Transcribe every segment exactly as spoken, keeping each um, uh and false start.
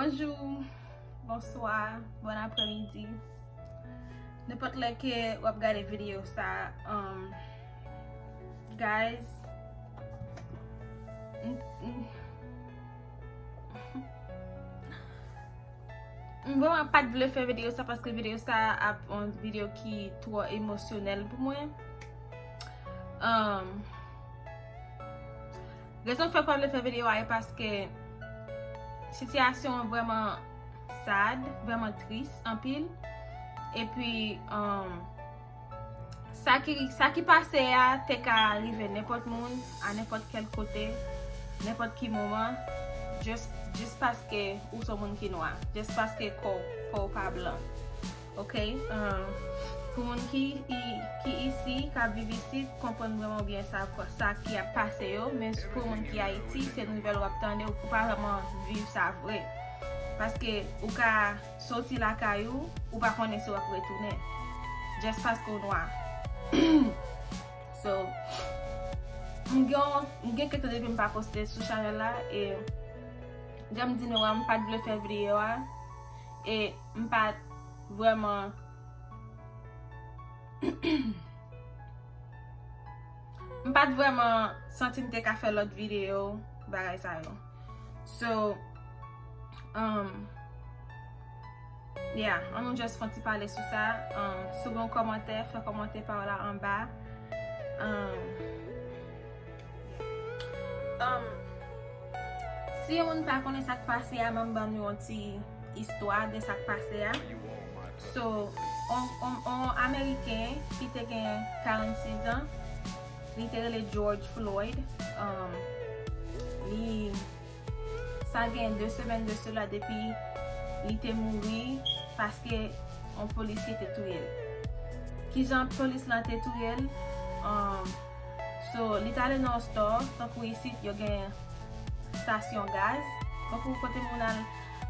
Bonjou, bonswa, bon aprèmidi. Nenpòt lè ke w ap gade videyo sa, um, guys, m, m, m vrèman pa t vle fè videyo sa paske videyo sa ap yon videyo ki twò emosyonèl pou mwen. Um, Rezon k fè m pa vle fè videyo a e paske sitiyasyon an vrèman sad, vrèman tris anpil. Epi, um, sa ki, sa ki pase a te ka rive nenpòt moun, a nenpòt kèl kote, nenpòt ki moman, just, just paske ou se yon moun ki nwa, just paske kò, kò w pa blan. Ok? Um, pou moun ki, i- ki isi, k ap viv isi, konprann vrèman byen sa, sa ki ap pase yo, men pou moun ki Ayiti, se nouvèl w ap tande, ou pa vrèman viv sa vre. Paske ou ka soti lakay ou, ou pa konnen si w ap retounen. Just paske w nwa. So, m gen, m gen kèk tan depi m pa poste sou chanèl la, e jan m di nou an, m pa t vle fè videyo a, e m pa t vrèman m pa t vrèman santi m te ka fè lòt videyo, bagay sa yo. So, um, yeah, ann nou just fè yon ti pale sou sa. Um, si w gen yon kòmantè, fè kòmantè pa w la anba. Um, Um, si yon moun pa konnen sa k pase a, ban m ban nou yon ti istwa de sa k pase a. So, on, on, on Ameriken ki te gen karannsis an, li te rele George Floyd. Um, li, sa gen de semèn de sela depi li te mouri paske yon polisye te touye l. Kijan polis lan te touye l? Um, so, li t ale nan yon store, tankou isit, yo gen stasyon gaz. Tankou kote moun al,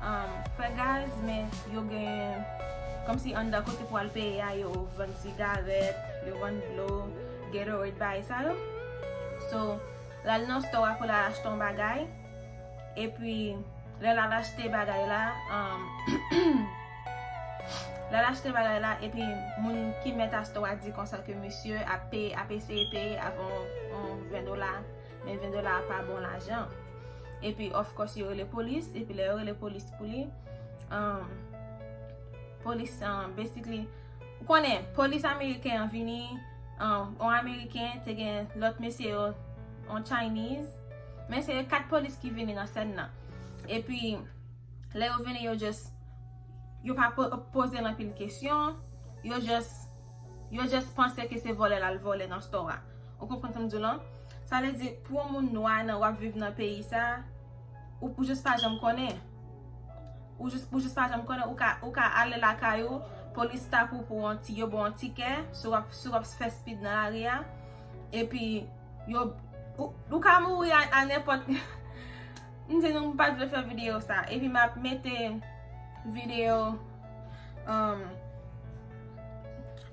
um, fè gaz, men yo gen, kòmsi anndan kote pou al peye a, yo vann sigarèt, yo vann dlo, Gatorade, bagay sa yo. So, l al nan store a pou l al achte yon bagay. Epi, lè l al achte bagay la, um, lè l achte bagay la, epi moun ki mèt a store a di konsa ke misye ap peye, ap eseye peye avè yon, yon ven dola, men ven dola a pa bon lajan. Epi, of course, yo rele polis, epi lè yo rele polis pou li, um, polis, um, basically, ou konnen, polis ameriken an vini, um, yon Ameriken, te gen lòt mesye yo, yon Chinese, men se kat polis ki vini nan sèn nan. Epi, lè yo vini, yo just, yo pa po- poze l anpil kesyon, yo just, yo just panse ke se vòlè l al vòlè nan store a. Ou konprann sa m di w lan? Sa vle di, pou yon moun nwa nan, w ap viv nan peyi sa, ou, ou just pa janm konnen. Ou just, ou just pa janm konnen, ou ka, ou ka ale lakay ou, polis stop ou pou yon ti, yo ba w yon tikè, si w ap, si w ap fè speed nan lari a, epi yo, ou, ou ka mouri a, a nenpòt, m di nou, m pa t vle fè videyo sa, epi m ap mete videyo, um,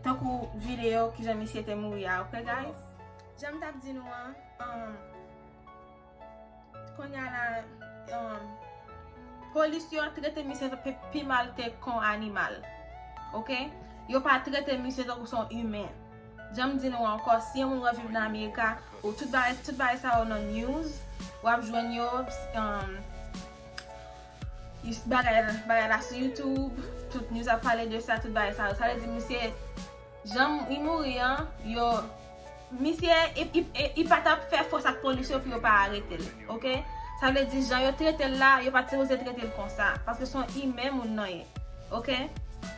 tankou videyo kijan misye te mouri a, ok, guys? Jan m t ap di nou an, um, kounye a la, um, polis yo trete misye pi, pi mal ke kon animal. Ok? Yo pa trete misye tankou se yon imen. Jan m di nou ankò, si yon moun wè viv nan Amerika, ou tout bagay, tout bagay sa yo nan news, w ap jwenn yo, um, bagay, bagay la sou YouTube, tout news ap pale de sa, tout bagay sa yo. Sa vle di misye, jan li mouri an, yo, misye, li, li, li pa t ap fè fòs ak polis yo pou yo pa arete l, ok? Sa vle di, jan yo trete l la, yo pa t sipoze trete l konsa, paske se yon imen moun nan ye, ok?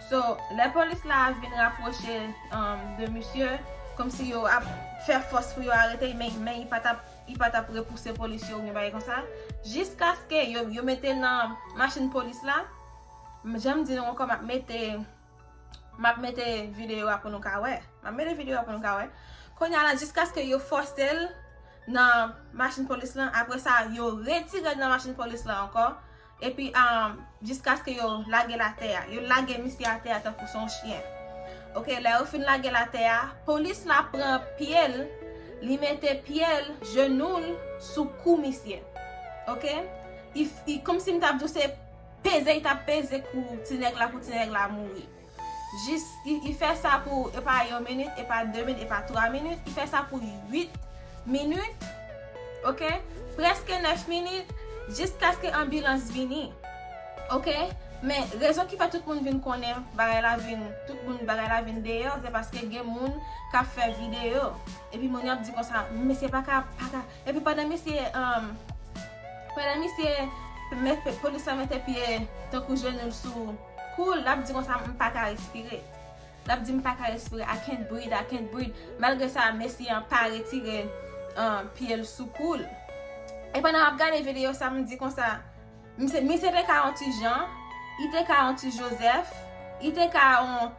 So, lè polis la vin rapwoche, um, de misye, kòmsi yo ap fè fòs pou yo arete l, men, men li pa t ap, li pa t ap repouse polis yo oubyen bagay konsa, jiskaske yo, yo mete l nan machin polis la, jan m di nou ankò, m ap mete M ap mete videyo a pou nou ka wè. M ap mete videyo a pou nou ka wè. Kounye a la, jiskaske yo fòse l nan machin polis lan, apre sa, yo retire l nan machin polis lan ankò. Epi, um, jiskaske yo lage l atè a. Yo lage misye atè a tankou se yon chyen. Ok, lè yo fin lage l atè a, polis la pran pye l, li mete pye l, jenou l, sou kou misye. Ok? Li, li, kòmsi m t ap di w se peze, li t ap peze kou ti nèg la, pou ti nèg la mouri. Jis, li, li fè sa pou, e pa yon minit, e pa de minit, e pa twa minit, li fè sa pou uit minit, oke? Prèske nèf minit, jiskaske anbilans vini, oke? Men, rezon ki fè tout moun vin konnen bagay la vin, tout moun bagay la vin deyò, se paske gen moun k ap fè videyo. Epi moun yo ap di konsa, mesye pa ka, pa ka. Epi pandan misye, um, pandan misye, met, polis la mete pye tankou jenou l sou kou l, l ap di konsa, "M pa ka respire." L ap di, "M pa ka respire, I can't breathe, I can't breathe." Malgre sa, mesye an pa retire, um, pye l sou kou l. E pandan m ap gade videyo sa, m di konsa, misye, misye te ka yon ti Jan, li te ka yon ti Jozèf, li te ka yon,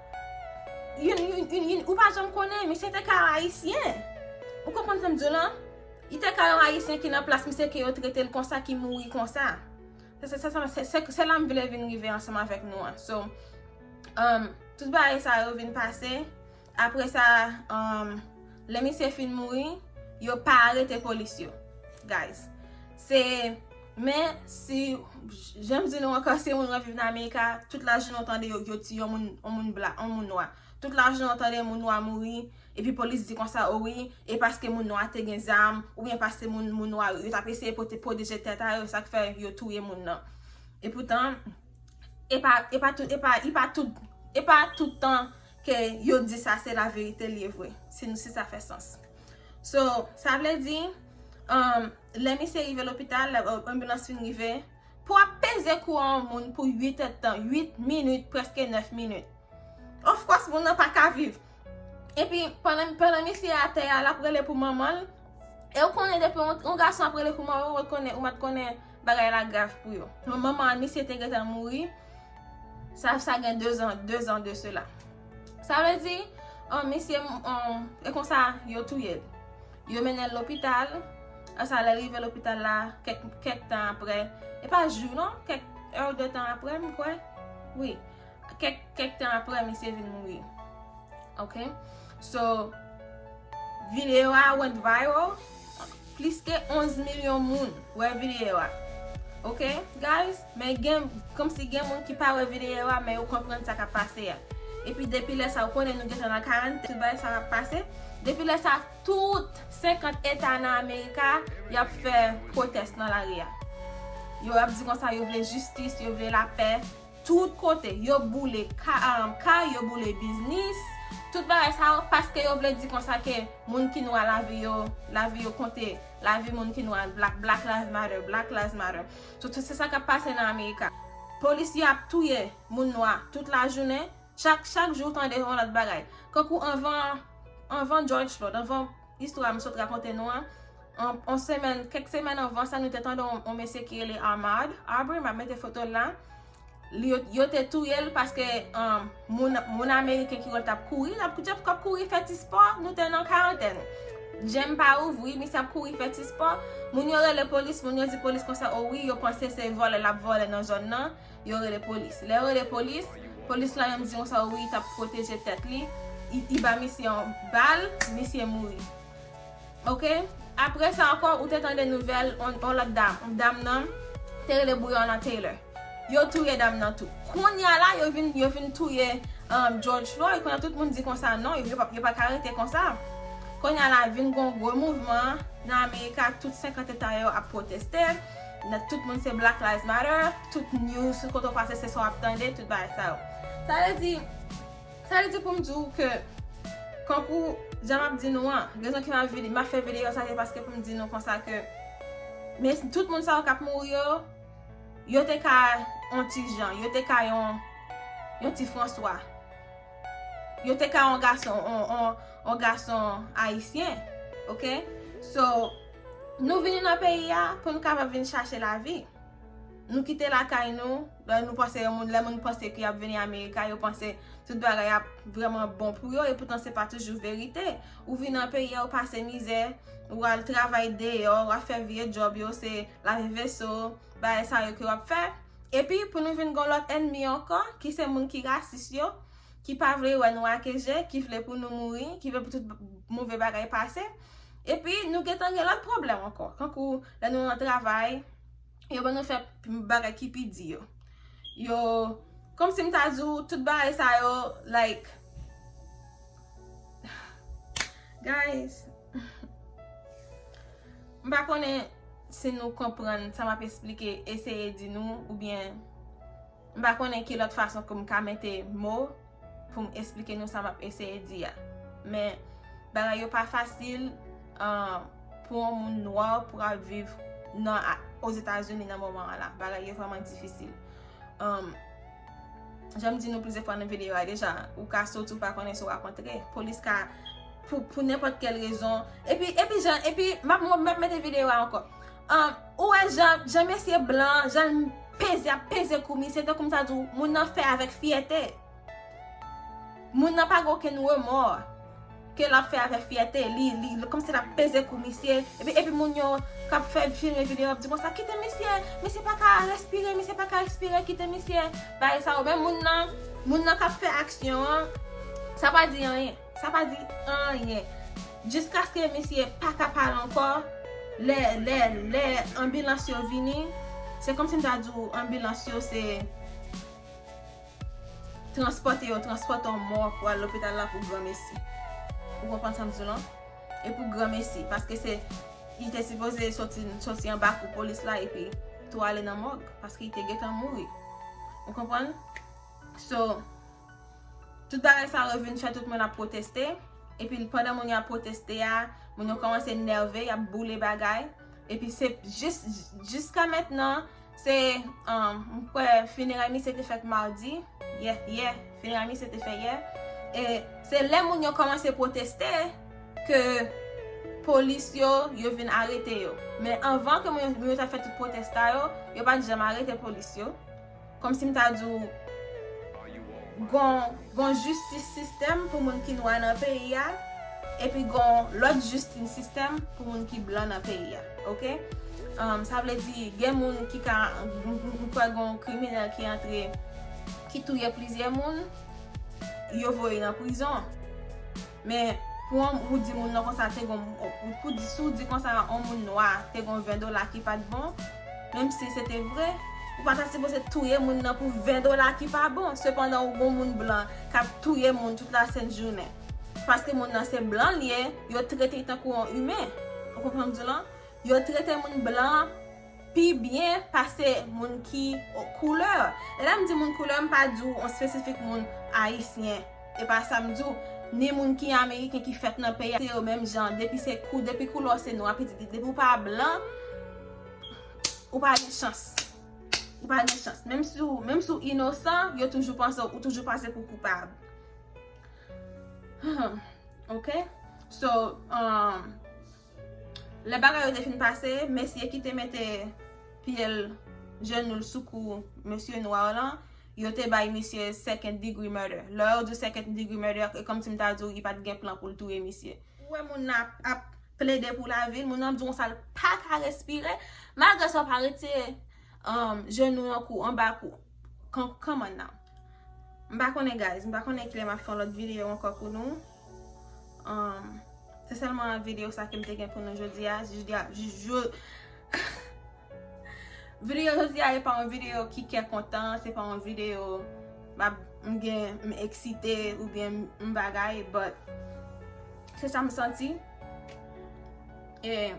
yon, yon, yon, yon, ou pa janm konnen, misye te ka yon Ayisyen. Ou konprann sa m di w lan? Li te ka yon Ayisyen ki nan plas misye ke yo trete l konsa, ki mouri konsa. Se, se, se, se, se, se la m vle vin rive ansanm avèk nou an. So, um, tout bagay sa yo vin pase. Apre sa, um, lè misye fin mouri, yo pa arete polis yo, guys. Se, men si, jan m di nou ankò, si moun w ap viv nan Amerika, tout lajounen w tande yo, yo tiye yon moun, yon moun bla, yon moun nwa. Tout lajounen w tande moun nwa mouri, epi polis di konsa, "O wi, e paske moun nwa te gen zam, oubyen paske moun, moun nwa yo t ap eseye pote, pwoteje tèt a yo, sa k fè yo touye moun nan." Epoutan, e pa, e pa tout, e pa, e pa tout, e pa tout tan ke yo di sa se laverite, li ye vre, si, si sa fè sans. So, sa vle di, um, lè misye rive lopital, lè, uh, anbilans fin rive, pou ap peze kou a yon moun pou uit èdtan, uit minit, prèske nèf minit. Of course, moun nan pa ka viv. Epi, pandan, pandan misye atè a, l ap rele pou manman l. E ou konnen depi yon, yon gason ap rele pou manman l, ou konnen, ou mèt konnen bagay la grav pou yo. Manman misye te gentan mouri. Sa, sa gen de zan, de zan de sela. Sa vle di, um, misye, um, e konsa, yo touye l. Yo mennen l lopital. Sa, lè l rive lopital la, kèk, kèk tan apre. E pa jou, non, kèk è de tan apre, m kwè. Wi. Kèk, kèk tan apre, misye vin mouri. Oke? So, videyo a went viral. Plis ke onz milyon moun wè videyo a. Oke, guys? Men gen, kòmsi gen moun ki pa wè videyo a, men yo konprann sa k ap pase a. Epi depi lè sa, ou konnen nou gentan nan karantèn, tout bagay sa ap pase. Depi lè sa, tout senkant eta nan Amerika, y ap fè pwotès nan lari a. Yo ap di konsa yo vle jistis, yo vle lapè. Tout kote, yo boule ka, um, kay, yo boule biznis, tout bagay sa yo, paske yo vle di konsa ke moun ki nwa lavi yo, lavi yo konte, lavi moun ki nwa, Black, Black Lives Matter, Black Lives Matter. So, tout se sa k ap pase nan Amerika. Polis yo ap touye moun nwa tout lajounen, chak, chak jou w tande yon lòt bagay. Kankou anvan, anvan George Floyd, anvan istwa m sot rakonte nou an, an, an semèn, kèk semèn anvan sa, nou te tande yon, yon mesye ki rele Ahmaud Arbery, m ap mete foto l la. Li, yo, yo te touye l paske, um, moun, moun ameriken ki wè l t ap kouri, l ap, t ap kouri fè ti spò, nou te nan karantèn. Gym pa ouvri, misye ap kouri fè ti spò. Moun yo rele polis, moun yo di polis konsa, o wi, yo panse se vòlè l ap vòlè nan zòn nan. Yo rele polis. Lè yo rele polis, polis la menm di konsa, o wi, li t ap pwoteje tèt li. Li, li ba misye yon bal, misye mouri. Oke? Apre sa ankò, ou te tande nouvèl, on, on lòt dam. Dam nan te rele Breonna Taylor. Yo touye dam nan tou. Kounye a la, yo vin, yo vin touye, um, George Floyd. Kounye a tout moun di konsa, non, yo, yo pa, yo pa ka rete konsa. Kounye a la, vin gon gwo mouvman nan Amerika, tout senkant eta yo ap pwoteste. Nan tout moun se Black Lives Matter, tout news, tout kote w pase, se sa w ap tande, tout bagay sa yo. Sa vle di, Sa vle di pou m di w ke, kankou jan m ap di nou an, rezon ki m ap vide, m ap fè videyo sa, se paske pou m di nou konsa ke, men tout moun sa yo k ap mouri yo, yo te ka yon ti Jan, yo te ka yon, yon ti Franswa. Yo te ka yon gason, yon, yon, yon gason ayisyen, oke? So, nou vini nan peyi a pou nou kapab vin chache lavi. Nou kite lakay nou, lè nou panse yon moun, lè moun panse ke y ap vini Amerika, yo panse tout bagay ap vrèman bon pou yo, epoutan se pa toujou verite. Ou vin nan peyi a, ou pase mizè, ou al travay deyò, w ap fè vye djòb yo, se lave veso, bagay sa yo ke w ap fè. Epi, pou nou vin gon lòt ènmi ankò, ki se moun ki rasis yo, ki pa vle wè nou ak je, ki vle pou nou mouri, ki vle pou tout move bagay pase. Epi, nou gentan gen lòt pwoblèm ankò. Kankou, lè nou nan travay, yo ban nou fè bagay ki pi di yo. yo, kòmsi m ta di w, tout bagay sa yo, like, guys, m pa konnen si nou konprann sa m ap esplike, eseye di nou, oubyen m pa konnen ki lòt fason ke m ka mete mo pou m esplike nou sa m ap eseye di a. Men, bagay yo pa fasil, ah, pou yon moun nwa pou ap viv nan, a, Ozetazini nan moman an la. Bagay yo vrèman difisil. Um, jan m di nou plizyè fwa nan videyo a deja, ou ka soti, ou pa konnen si w rakontre. Polis ka, pou, pou nenpòt kèl rezon. Epi, epi jan, epi m ap, m ap mete videyo a ankò. Um, ou wè jan, jan mesye blan, jan l peze, ap peze kou misye, tankou m ta di w, moun nan fè avèk fyète. Moun nan pa gen okenn remò ke l ap fè avèk fyète. Li, li, li kòmsi l ap peze kou misye. Epi, epi moun yo k ap fè filme videyo ap di konsa, "Kite misye, misye pa ka respire, misye pa ka respire, kite misye." Bagay sa yo, men moun nan, moun nan k ap fè aksyon an, sa pa di anyen. Sa pa di anyen. Jiskaske misye pa ka pale ankò, lè, lè, lè anbilans yo vini, se kòmsi m ta di w, anbilans yo se transpòte yo, transpòte yon mò pou al lopital la pou granmesi. Ou konprann sa m di w lan? E pou granmesi, paske se, li te sipoze soti, soti anba kou polis la epi tou ale nan mòg, paske li te gentan mouri. Ou konprann? So, tout bagay sa yo vin fè tout moun ap pwoteste. Epi pandan moun yo ap pwoteste a, moun yo kòmanse nève, y ap boule bagay. Epi se jis, jiska mentnan, se, um, m kwè fineray misye te fèt madi. Yè, yè, fineray misye te fèt yè. E se lè moun yo kòmanse pwoteste ke polis yo, yo vin arete yo. Men anvan ke moun yo, moun yo ta fè tout pwotesta yo, yo pa t janm arete polis yo. Kòmsi m ta di w, gon, gon jistis sistèm pou moun ki nwa nan peyi a, epi gon lòt jistis sistèm pou moun ki blan nan peyi a, oke? Um, sa vle di, gen moun ki ka, m, m, m kwè gon kriminèl ki antre, ki touye plizyè moun, yo voye nan prizon. Men, pou yon, ou di moun nan konsa te gon, ou, pou di, si w di konsa yon moun nwa te gon ven dola ki pa t bon, menm si se te vre, ou pa ta sipoze touye moun nan pou ven dola ki pa bon. Sepandan, ou gon moun blan k ap touye moun tout lasent jounen. Paske moun nan se blan l ye, yo trete l tankou yon imen. Ou konprann m di w lan? Yo trete moun blan pi byen pase moun ki koulè. E lè m di moun koulè, m pa di w yon espesifik moun ayisyen. E pa sa m di w, ni moun ki ameriken ki fèt nan peyi a, se yo menm jan. Depi se kou, depi koulè w se nwa, pitit, depi w pa blan, ou pa gen chans. Ou pa gen chans. Menm si w, menm si w inosan, yo toujou panse, ou toujou pase pou koupab. Hmm. Oke? So, um, lè bagay yo te fin pase, mesye ki te mete pye l, jenou l sou kou mesye nwa lan, yo te bay misye second degree murder. Lè yo di second degree murder, e kòmsi m ta di w, li pa t gen plan pou l touye misye. Ou wè moun nan ap, ap plede pou lavi l, moun nan ap di w konsa l pa ka respire, malgre sa w pa retire, um, jenou w nan kou, anba kou. Come on now. M pa konnen, guys, m pa konnen kilè m ap fè yon lòt videyo ankò pou nou. Um, se sèlman videyo sa ke m te gen pou nou jodi a. Jodi a, jodi, videyo jodi a, e pa yon videyo ki kè kontan, se pa yon videyo m ap, m gen, m eksite oubyen m, m bagay, but se sa m santi. E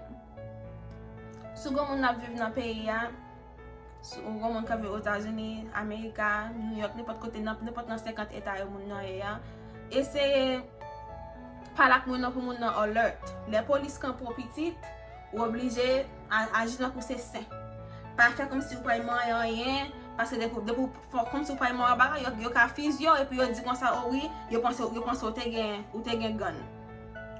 si w gon moun ap viv nan peyi a, si w gon moun k ap viv Ozetazini, Amerika, New York, nenpòt kote, nan, nenpòt nan senkant eta yo moun nan ye a, eseye pale ak moun nan pou moun nan alert. Lè polis kanpe w pitit, ou oblije a, aji tankou se sen. Pa fè kòmsi ou pa manyen anyen, paske depi, depi w fè kòmsi ou pa manyen bagay, yo, yo ka fizye w, epi yo di konsa, o wi, yo panse, yo panse ou te gen, ou te gen gàn.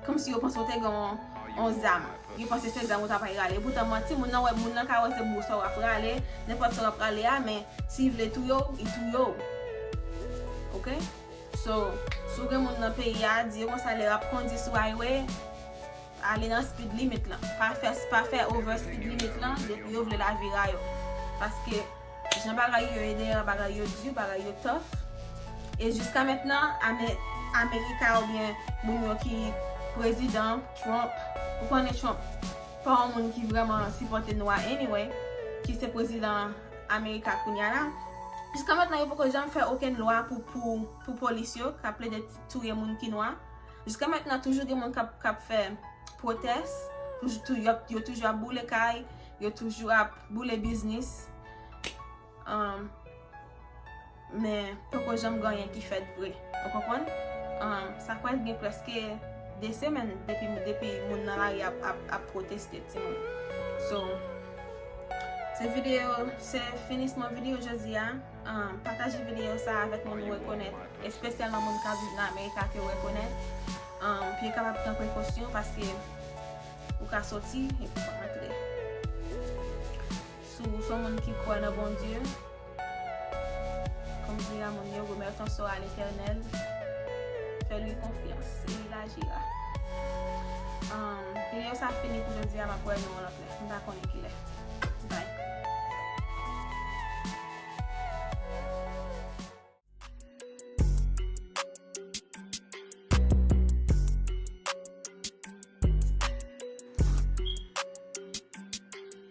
Kòmsi yo panse ou te gen yon, yon zam. Yo panse se zam ou ta pral rale. Poutan manti, moun nan wè, moun nan ka wè se bouson w ap rale, nenpòt sa w ap rale a, men si l vle touye w, li touye w. Oke? So, si w gen moun nan peyi a, di yo konsa lè y ap kondi sou highway, ale nan speed limit lan. Pa fè, pa fè over speed limit lan, depi yo vle lavi ra yo. Paske jan bagay yo ye dèyè, bagay yo di, bagay yo tough. E jiska mentnan, Ame-, Amerika oubyen moun yo ki prezidan, Trump, ou konnen Trump pa yon moun ki vrèman sipòte nwa anyway, ki se prezidan Amerika kounya la. Jiska mentnan, yo poko janm fè okenn lwa pou, pou, pou polis yo k ap plede touye moun ki nwa. Jiska mentnan, toujou gen moun k ap, k ap fè pwotès. Toujou, tou, yo, yo toujou ap boule kay, yo toujou ap boule biznis. Um, men poko janm gen anyen ki fèt vre. Ou konprann? Um, sa kwè gen prèske de semèn depi, depi moun nan lari ap, ap, ap pwoteste, timoun. So, se videyo, se finisman videyo jodi a. Um, pataje videyo sa avèk moun ou rekonèt, espesyalman moun k ap viv nan Amerika ke w rekonèt. Um, pou yo kapab pran prekosyon, paske ou ka soti epi w pa rantre. Si w se yon moun ki kwè nan Bondye, kòm di a moun yo, remets ton sort à l'Éternel, fais-lui confiance et il agira. Um, videyo sa fini pou jodi a, m ap wè nou yon lòt lè. M pa konnen kilè.